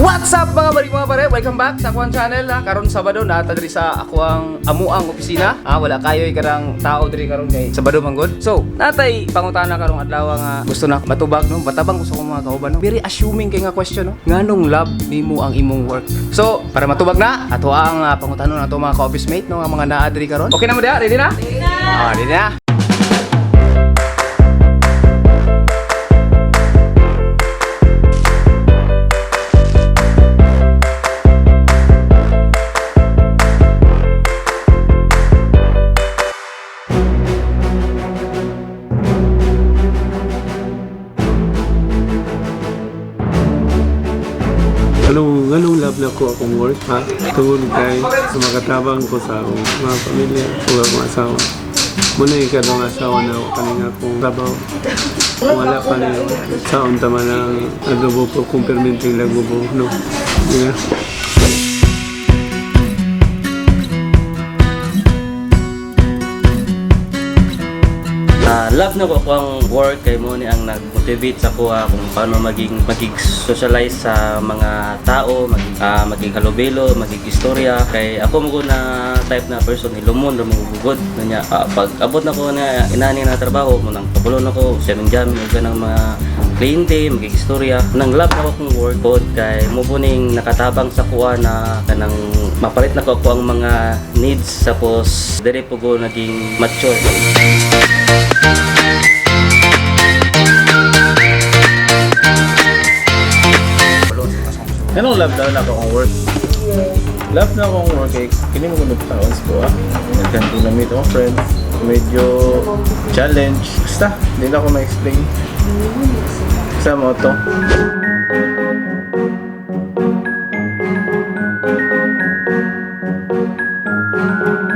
What's up, mga balik, mga pare? Welcome back sa akuang channel ha. Karon Sabado na ta diri sa akuang amuang opisina. Ah, wala kayo'y karang tao diri karon kay Sabado man gud. So, natay pangutana karong adlaw nga gusto na matubag, no. Batabang gusto ko mga kauban, no. Very assuming kay nga question, no. Nganong love nimo ang imong work? So, para matubag na ato ang pangutanon nato mga ka-office mate, no, nga mga naa diri karon. Okay na mo diha? Ready na? Ready na. Ah, ready na. Anong love na ko akong work, ha? Tungod kay makatabang ko sa akong mga pamilya o akong asawa. Muna yung kanong asawa na ako kaning akong trabaho. Wala pa niyo. Sa unta man ang adobo ko kung perminting lagubo, no? Yeah. Ah, love na ko ako ang work kay mo ni ang nag-motivate sa kuha kung paano maging maging socialize sa mga tao, maging maging halubilo, maging istorya. Kay ako mo ko na type na person hilumon ra mo gugod niya. Pag abot na ko na inani na trabaho mo nang pabulon ako, seven jam ug ng mga kliyente, maging istorya. Nang love na ko akong work pod kay mo po ning nakatabang sa kuha na kanang mapalit na ko ako ang mga needs, tapos diri po ko naging mature. Anong love daw na ako akong work? Love na akong work kay kini mo gud taons ko ah. Nagkan ko na meet akong friends. Medyo challenge. Basta, hindi na ako ma-explain. Sa mo to.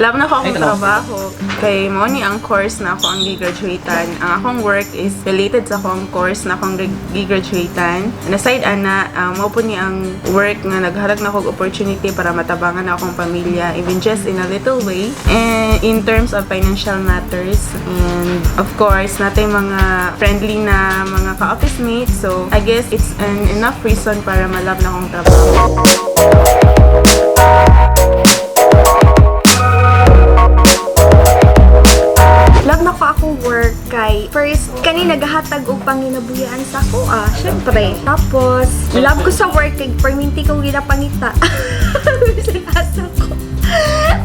Love na ko akong trabaho. Kay mo ni ang course na ako ang gigraduatean. Ang akong work is related sa akong course na akong gigraduatean. And aside ana, mao po ni ang work nga nagharag na akong opportunity para matabangan na akong pamilya even just in a little way. And in terms of financial matters, and of course, natay mga friendly na mga ka-office mates. So, I guess it's an enough reason para malove na akong trabaho. Love na ko akong work kay first kani naghahatag og panginabuhian sa ako ah, syempre. Tapos love ko sa work kay perminti ko ginapangita. Bisan asa ko.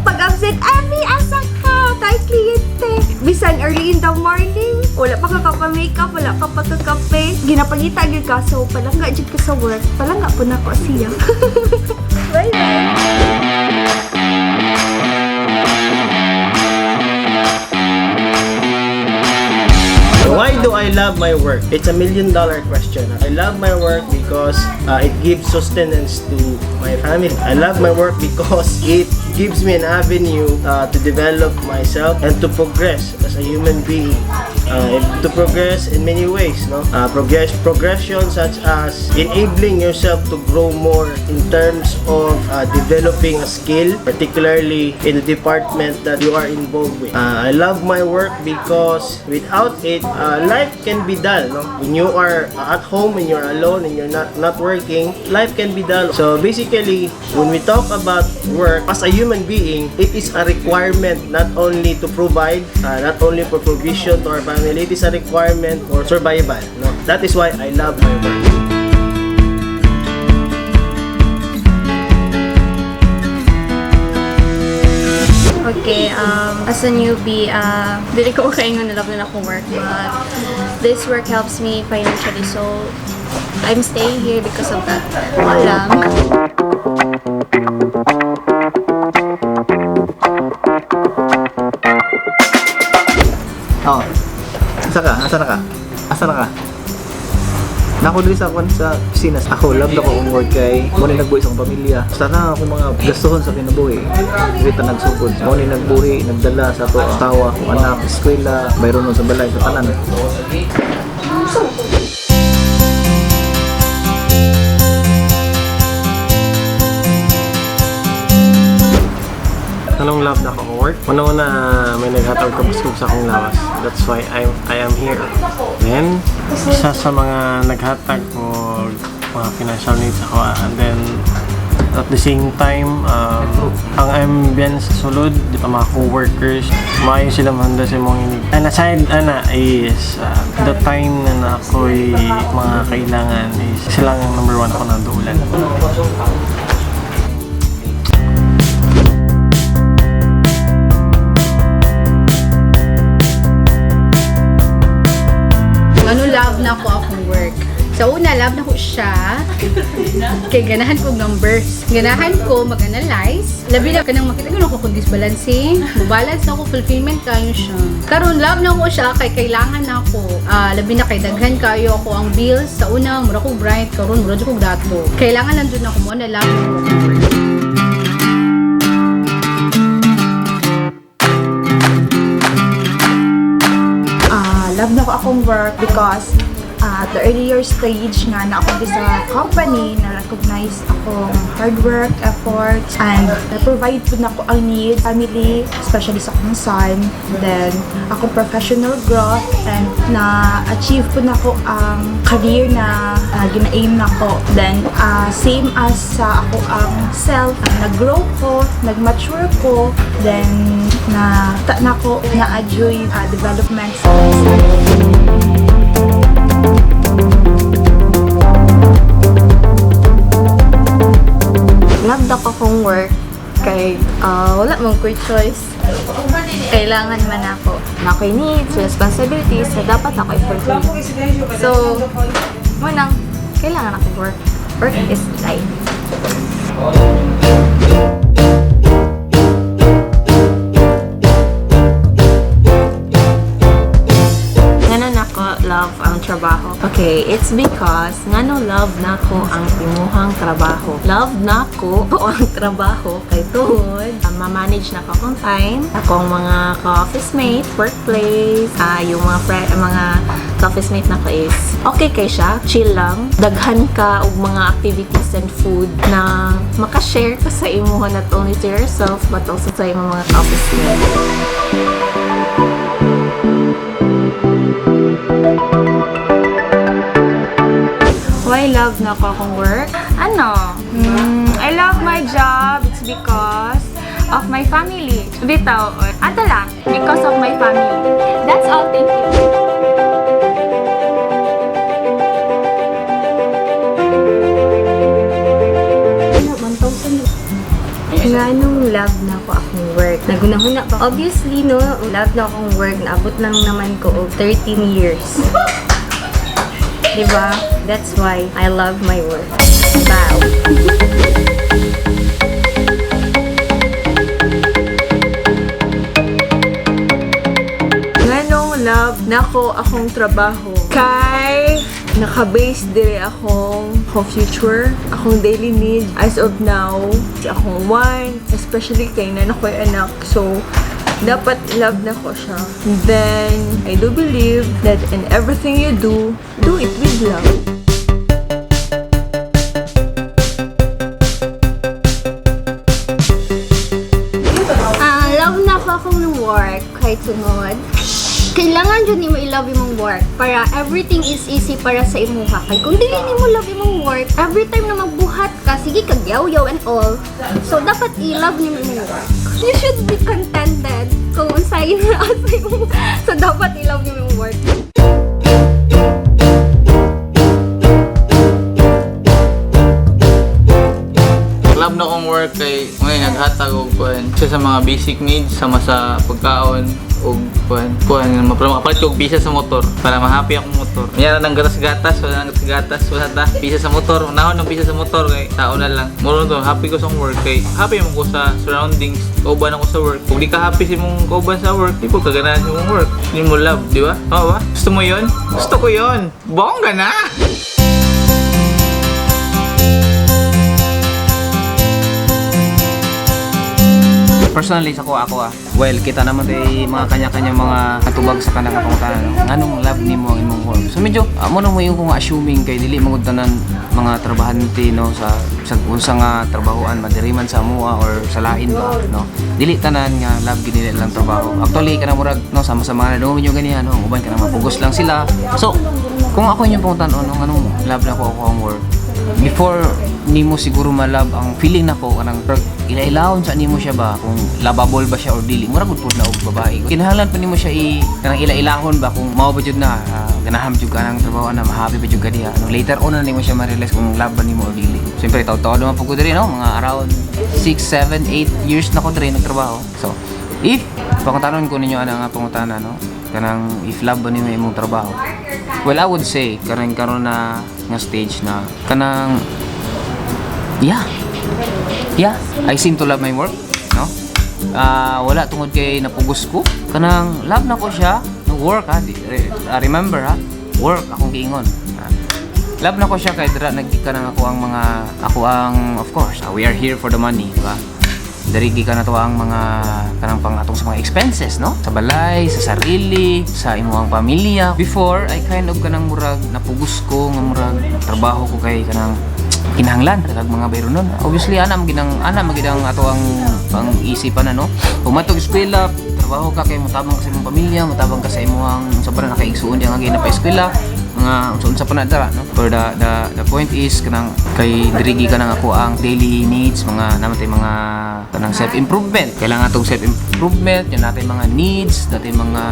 Pag absent, Abby, asa ka? Tayo kliyente. Bisan early in the morning, wala pa ka kapa-makeup, wala ka pa kakape. Ginapangita gyud ka, so palangga jud ko sa work. Palangga po na ko siya. Bye-bye. Why do I love my work? It's $1 million question. I love my work because it gives sustenance to my family. I love my work because it gives me an avenue to develop myself and to progress as a human being. To progress in many ways, no? Progression such as enabling yourself to grow more in terms of developing a skill, particularly in the department that you are involved with. I love my work because without it, life can be dull, no? When you are at home and you're alone and you're not working, life can be dull. So basically, when we talk about work as a human being, it is a requirement not only to provide, not only for provision to our family, it is a requirement for survival, no? That is why I love my work. Okay, as a newbie, dili ko makaingon na love na akong work, but this work helps me financially, so I'm staying here because of that. Wala. Oh. Asa ka? Asa na ka? Asa na ka? Nako diri sa kwan sa opisina. Ako love na ko akong work kay mo ni nagbuhi sa akong pamilya. Sana akong mga gastuhon sa kinabuhi. Dili ta nagsugod. Mo ni nagbuhi, nagdala sa ato asawa, akong anak, eskwela, bayronon sa balay sa tanan. Anong love na ako work? Una-una, may naghatag kabusog sa akong lawas. That's why I am here. Then, isa sa mga naghatag og mga financial needs ako. And then, at the same time, ang ambience sa sulod, di pa mga co-workers, maayo sila mahanda sa imong inig. And aside, ana, is the time na na ako'y mga kailangan is sila ang number one ako naduulan. Ano, love na ko akong work. Sa una, love na ko siya. Kay ganahan ko numbers. Ganahan ko mag-analyze. Labi na kanang makita ko ko kung disbalancing. Mubalance na ko, fulfillment kayo siya. Karon love na ko siya kay kailangan na ako. Labi na kay daghan kayo ako ang bills. Sa una, mura ko bright. Karon mura jud ko dato. Kailangan lang jud ako mo na love na ko akong work. Love na ko akong work because at the earlier stage nga na ako sa company, na recognize akong hard work, efforts, and na-provide po na ko ang need, family, especially sa akong son, then akong professional growth, and na-achieve po na ko ang career na gina-aim na ko. Then, same as sa ako ang self, nag-grow ko, nag-mature ko, then na ta na ko na-enjoy development sa myself. Love na ko akong work kay wala man ko'y choice. Kailangan man ako. Na ako'y needs, responsibilities na dapat ako i-fulfill. So, munang, kailangan ako work. Work is life. Ngano nako love ang trabaho? Okay, it's because ngano love nako ang imuhang trabaho. Love nako ang trabaho kay tungod ma-manage nako akong time, akong mga ka-office mate, workplace, yung mga friend, mga ka-office mate nako is okay kay siya, chill lang. Daghan ka og mga activities and food na maka-share ka sa imuha not only to yourself but also sa imong mga ka-office mate. Why love na ko akong work? Ano? I love my job. It's because of my family. Bitaw. Ato lang. Because of my family. That's all. Thank you. Nganong love na ko akong work. Nagunahuna pa. Obviously, no, love na akong work. Naabot lang naman ko og 13 years. Diba? That's why I love my work. Bow. Nganong love nako akong trabaho? Kay naka-base dire akong future, akong daily need as of now, akong want, especially kay na ako'y anak. So, dapat love na ko siya. Then, I do believe that in everything you do, do it with love. Love na ko akong work kay tungod. Kailangan jud nimo i-love imong work para everything is easy para sa imuha. Kay kung dili nimo love imong work, every time na magbuhat ka, sige kag yaw-yaw and all. So dapat i-love nimo imong work. You should be contented kung unsay na sa imong. So dapat i-love nimo imong work. Love na kong work kay ngayon naghatag og kuan siya sa mga basic needs sama sa pagkaon og kuan kuan para makapalit ko og bisa sa motor para ma-happy akong motor. Nya nang gatas-gatas, wala nang gatas-gatas, wala ta bisa sa motor, unahon ng bisa sa motor kay tao na lang. Muro to happy ko sa akong work kay happy man ko sa surroundings, kauban ako sa work. Kung di ka happy sa imong kauban sa work, di po ka ganahan sa imong work. Di mo love, di ba? Tama ba? Gusto mo 'yon? Gusto ko 'yon. Bongga na! Personally sa ko ako. Well, kita naman tay mga kanya-kanya mga katubag sa kanang pangutana no. Nganong love nimo ang imong work? So medyo mo na mo yung kung assuming kay dili mangud tanan mga trabahante no sa sa unsa nga trabahoan madiri man sa amoa or sa lain ba no. Dili tanan nga love gid nila ilang trabaho. Actually kanang murag no sama-sama na dungog ninyo ganihan no. Ang uban kanang mapugos lang sila. So kung ako inyong pangutan-on no, nganong love na ko ako ang work. Before nimo siguro ma-love ang feeling nako, kanang ila-ilahon sa nimo siya ba kung lovable ba siya or dili. Mura gud pud na og babae. Kinahanglan pa nimo siya i kanang ila-ilahon ba kung mao ba jud na ganahan jud ka ng trabaho na, ma-happy ba jud ka diha. Ano, later on na nimo siya ma-realize kung love ba nimo or dili. Siyempre, taw-taw naman pud ko diri, no, mga around 6, 7, 8 years na ko diri nagtrabaho. So, if pangutanon ko ninyo ana nga pangutana, no, kanang if love ba nimo imong trabaho? Well, I would say kanang karon na nga stage na kanang yeah, I seem to love my work, no? Ah, wala tungod kay napugos ko. Kanang love na ko siya, no, work ha. Remember ha, work akong giingon. Ah, love na ko siya kay dira naggikan ang ako ang mga ako ang, of course, we are here for the money, di ba? Diri gikan na to ang mga kanang pang atong sa mga expenses, no, sa balay, sa sarili, sa imuhang pamilya. Before, I kind of kanang murag napugos ko nga murag trabaho ko kay kanang kinahanglan talag mga bayro nun. Obviously, ana magidang ato ang pang-isipan na, no, pumatog eskwela, trabaho ka kay motabang ka sa imong pamilya, motabang ka sa imuhang sa para nakaigsuon diya nga na pa eskwela, mga unsa pa na dara, no. Pero the point is kanang kay diri ka nang ako ang daily needs, mga naman mga kanang self improvement. Kailangan atong self improvement yun natin, mga needs natin, mga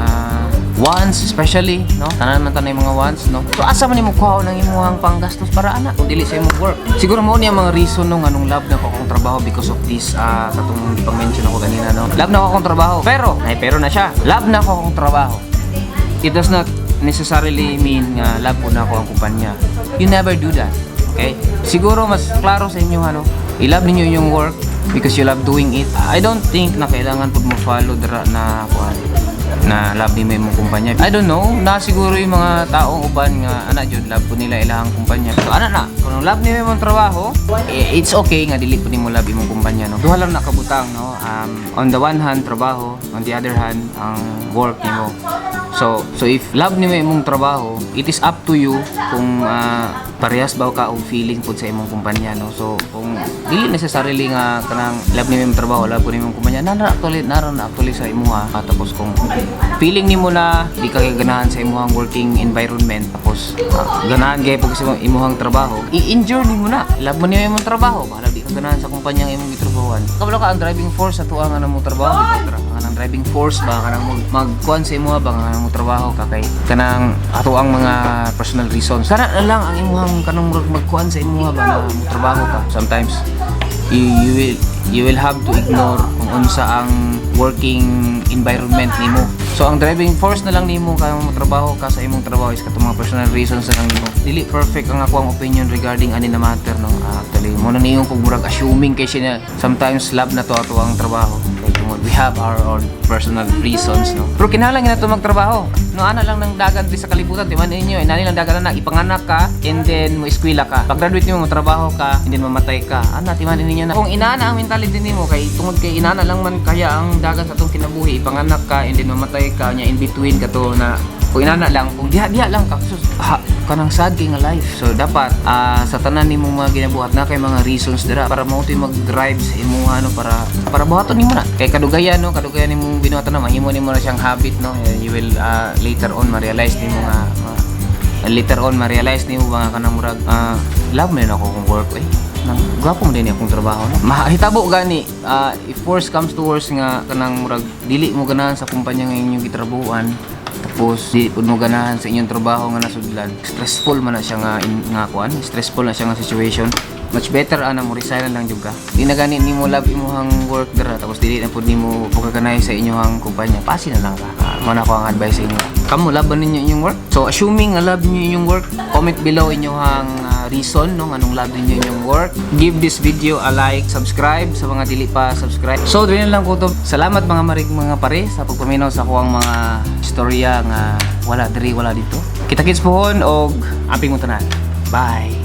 wants especially, no. Tanan man tanay mga wants, no. So asa man nimo kuhaon ang imong panggastos para ana kung dili sa imong work? Siguro mo niya mga reason nung anong love na ko akong trabaho because of this, katong pang-mention ako ganina, no. Love na ko akong trabaho, pero ay, pero na siya, love na ko akong trabaho, it does not necessarily mean nga love ko na ako ang kumpanya. You never do that. Okay? Siguro mas klaro sa inyo, ano, i-love ninyo yung work because you love doing it. I don't think na kailangan pud mo follow dira na kuan na love nimo imong kumpanya. I don't know, na siguro yung mga taong uban nga ana jud, love po nila ilahang kumpanya. So ana na, kung love nimo imong trabaho, eh, it's okay nga dili po nimo love imong kumpanya, no. Duha lang na kabutang, no. On the one hand trabaho, on the other hand ang work nimo. So if love nimo imong trabaho, it is up to you kung parehas ba ka og feeling pud sa imong kumpanya, no. So kung dili necessarily nga kanang love nimo imong trabaho, love po nimo imong kumpanya, nara actually, nara na actually sa imuha. Tapos kung feeling nimo na di ka ganahan sa imuhang working environment, tapos ganahan kay pag sa imuhang trabaho, i-endure nimo na. Love mo nimo imong trabaho, bahala di ka ganahan sa kumpanya nga imong gitrabahoan. Kabalo ka ang driving force sa tuang nga mo trabaho, di ba? Ang driving force ba kanang magkuan sa imuha ba nga mo trabaho ka kay kanang ato ang mga personal reasons. Kana na lang ang imuhang kanang murag magkuan sa imuha ba na mo trabaho ka. Sometimes you will have to ignore kung unsa ang working environment nimo. So ang driving force na lang nimo kay mo trabaho ka sa imong trabaho is katong mga personal reasons na lang nimo. Dili perfect ang ako ang opinion regarding ani na matter, no. Actually, mo na niyong kung murag assuming kay siya na sometimes love na to ato ang trabaho. Kay tungod we have our own personal reasons, no. Pero kinahanglan na to magtrabaho. No, ana lang ng dagan di sa kalibutan, di man ninyo, inani lang dagan na ipanganak ka and then mo eskwela ka. Pag graduate nimo, mo trabaho ka and then mamatay ka. Ana, timan ninyo na. Kung inana ang mentality nimo kay tungod kay inana lang man kaya ang dagan sa atong kinabuhi, ipanganak ka and then mamatay ka nya, in between ka to na kung inana lang, kung diha diha lang ka, sus, ha, kanang sad kay nga life. So dapat sa tanan nimo mga ginabuhat na kay mga reasons dira para mao to'y mag-drive sa imuha, no, para buhaton nimo na. Kay kadugayan, no, kadugayan nimong binuhatan na, mahimo nimo na siyang habit, no. And you will later on ma-realize nimo nga later on ma-realize nimo ba nga kanang murag love man ako kung work eh. Nang gwapo mo din akong trabaho, no. Mahitabo gani, if worst comes to worst nga kanang murag dili mo ganahan sa kumpanya nga inyong gitrabahuan, tapos di pud mo ganahan sa inyong trabaho nga nasudlan, stressful man na siya nga nga kuan, stressful na siya nga situation, much better ana mo resign na lang jud ka. Di na gani nimo love imuhang work dira, tapos dili na pud nimo pagkaganay sa inyong kumpanya, pasi na lang ka. Mo na ko ang advice sa inyo. Kamo, love ba ninyo inyong work? So assuming nga love niyo inyong work, comment below inyong reason, no, anong love ninyo inyong work. Give this video a like, subscribe sa mga dili pa subscribe. So dili na lang ko to. Salamat mga marig, mga pare, sa pagpaminaw sa kuang mga istorya nga wala diri, wala dito. Kita-kits pohon og amping mo tanan. Bye.